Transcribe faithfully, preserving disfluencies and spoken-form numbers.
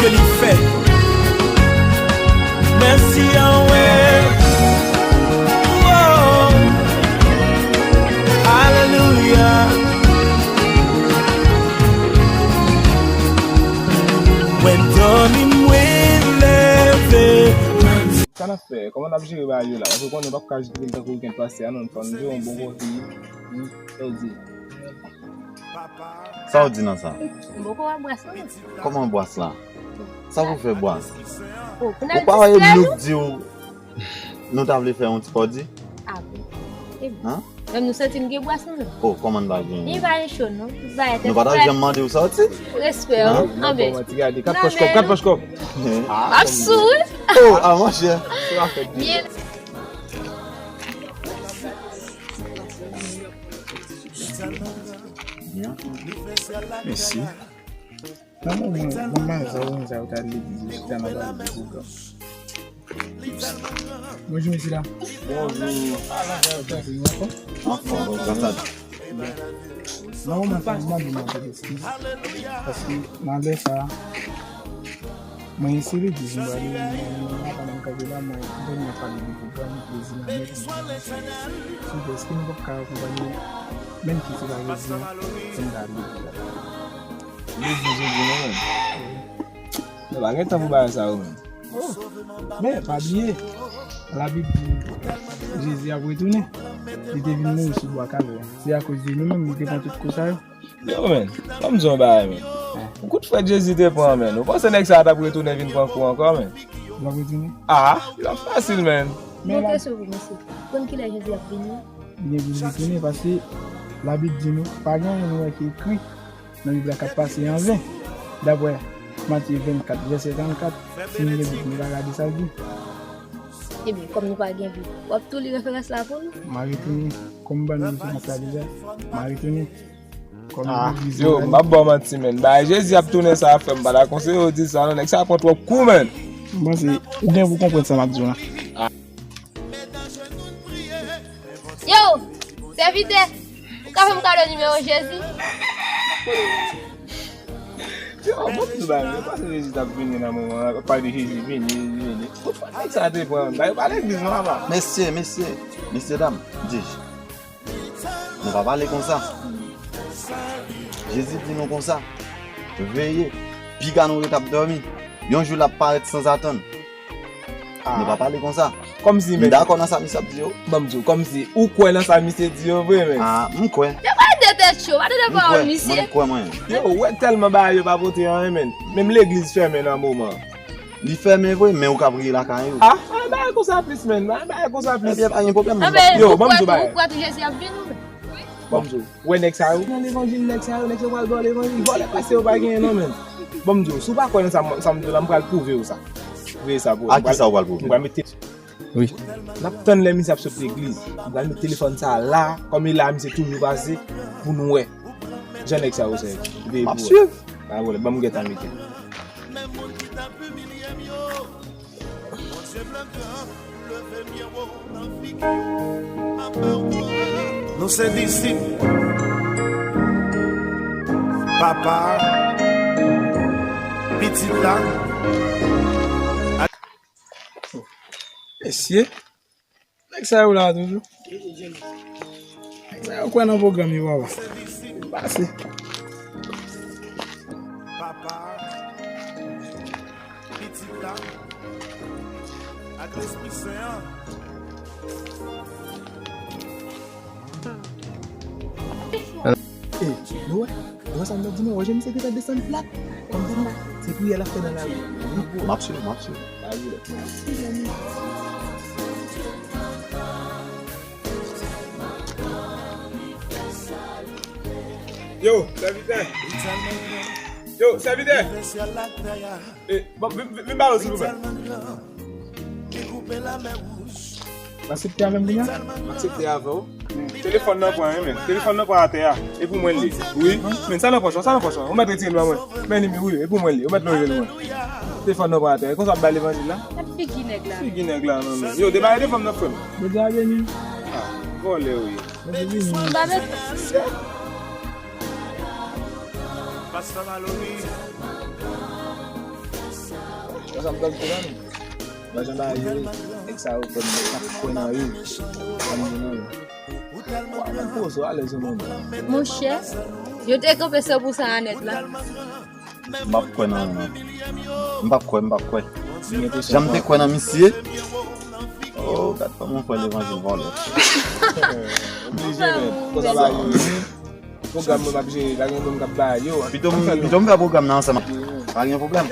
ke li fè. Mèsi Yahweh. Oh, alelouya. Mwen dòmi, mwen leve. Sa n ap fè? Kòman n ap jere bagay yo la? Paske w konnen w p ap ka jere l tankou wikenn pase a non, fò n jere yon bon kote. Hmm, sa w di? Sa w di nan sa? M poko wè bwas la. Kòman bwas la? Sa pou fè bwas? Oh, pou n al distrè nou? Ou pa wè nou k di w nou ta vle fè yon ti pòdi? Ah bon. Ebyen. Hein? Menm nou santi n gen bwas nou menm. Oh, kòman n pa gen? Li pa gen cho non. Li pa gen tèt. Nou pa ta janm mande w sòti? Respè, oh. Hein? Anben. Bon, ti gade, kat pòch kòb, kat pòch kòb. Ah, ap sou, wi. Oh, ah, monchè. Byen. Mèsi. Nan moman, moman sa, ou menm sa, ou ta legliz, ou chita nan pale de pwogram. Bonjou, mesye dam. Bonjou. Anfòm, gras a Dye. Nan moman sa, m mande nou anpil eskiz. Paske nan lè sa, mwen se legliz, m prale, mwen, mwen, mwen, pandan m kanpe la, mwen, mwen tande y ap pale de pwogram, plezi nan nèt, mwen, mwen, mwen. Silvouplè, èske nou p ap ka akonpanye, menm si se pa jodi a, pou n ta al legliz la? Legliz ou di nou menm? Nou pa gen tan pou bagay sa yo menm. Oh, men pa bliye, Labib di Jezi ap retounen. Li te vin mouri sou bwa Kalvè. Se akoz de nou menm li te pran tout kou sa yo. Yo, men, ban m di w yon bagay, men. Yon kout frèt Jezi te pran, men. Ou panse nèg sa a t ap retounen vin pran kou ankò, men? L ap retounen? Ah, li p ap fasil, men. Men yon kesyon pou mesye. Konn kilè Jezi ap vini? Li gen pou l retounen, paske Labib di nou, pa gen anyen nou wè ki ekri nan Bib la k ap pase an ven. Daprè Matye vennkat, vèsè trannkat, si nou gen Bib, nou ka gade sa l di. Ebyen, kòm nou pa gen Bib, w ap tou li referans la pou nou? M a retounen, kòm m ban nou referans la deja, m a retounen. Kòm legliz yo, m ap ba w manti, men. Bagay Jezi ap tounen sa, frè m, m pa ta konseye w di sa, non. Nèg sa pran twòp kou, men. M panse, ou gen pou konprann sa m ap di w la. Yo, sèvitè, ou ka fè m kado nimewo Jezi? Yo, bon, m di bagay, yo panse Jezi t ap vini nan moman an, pale de Jezi vini, Jezi vini. Kout fwa nèg sa te pran, ba yo pa legliz non, papa. Mesye, mesye, mesye dam, Jezi. Nou pa pale konsa. Jezi di nou konsa, veye, piga nou ret ap dòmi. Yon jou l ap parèt sanzatann. Nou pa pale konsa. Kòmsi, men. M dakò nan sa misye ap di yo. Ban m di w, kòmsi ou kwè nan sa misye di yo vre, men. Ah, m kwè. Yo pa de tèt cho, pa tande pawòl misye. M kwè, mwen. Yo, ou wè tèlman bagay yo pa pote anyen, men. Menm legliz fèmen nan moman. Li fèmen vre, men ou ka priye lakay ou. Ah, pa gen bagay konsa plis, men. Pa gen bagay konsa plis. Ebyen, pa gen pwoblèm. Yo, ban m di w bagay. Ou kwè tou Jezi ap vini, ou? Ban m di w. Ou wè nèg sa yo nan levanjil, nèg sa yo, nèg sa yo pral ba w levanjil. Vòlè pase yo pa genyen non, men. Ban m di w, si w pa kwè nan sa, sa m di w la, m pral pwouve w sa. Veye sa pou ou. A kisa w pral pwouve? M pral mete. Wi. N ap tann lè misye ap sot legliz. M pral met telefòn sa a la, kòm li la, misye toujou pase, pou nou wè. Jan nèg sa yo sèvi. Veye pou ou. M ap swiv. Pa gen pwoblèm, ban m gentan mete. Nou se disip. Papa, pitit la. Mesye, nèg sa yo la toujou. Nèg sa yo kwè nan pwogram yo, papa. Pase. Papa, pitit la, ak Lespri Sen an. Ey, nou wè? Nou wè sa m t ap di nou? Wè jan misye gentan desann plat? Kòm di nou, se priyè l ap fè nan lari. M ap swiv, m ap swiv. Yo, sèvitè! Yo, sèvitè! Eh, bon, vin, vin, vin ba yo, silvouplè. M aksepte avè m kounya? M aksepte avè w. Telefòn nan pran, wi, men. Telefòn nan pran atè a. E pou mwen li. Wi. Men sa nan pòch ou, sa nan pòch ou. Ou mèt retire l ban mwen. Men li, wi, e pou mwen li. Ou mèt lonje l mwen. Telefòn nan pran atè a. E konsa w ap bay levanjil la? Gad figi nèg la. Figi nèg la, non, men. Yo, debare telefòn nan, frè m. Bondye a beni. Ah, vòlè ou ye. Bondye beni. Pastè Malori. Sa m t ap di la, non. Mwen jan ba yo, nèg sa yo kòm nèg k ap kwè nan yo. Sa m di non. Wa, mwen poze w alèz ou non. Monchè, yo te kanpe se pou sa a nèt la. M p ap kwè nan, nan. M p ap kwè, m p ap kwè. Jan m te kwè nan misye. Oh, gad kòman m kwè levanjil vòlè. Oblije, men. Fò sa ba yo. Pwogram mwen m ap jere, pa gen moun k ap ba yo. Pito m pito m fè pwogram nan ansanm. Pa gen pwoblèm.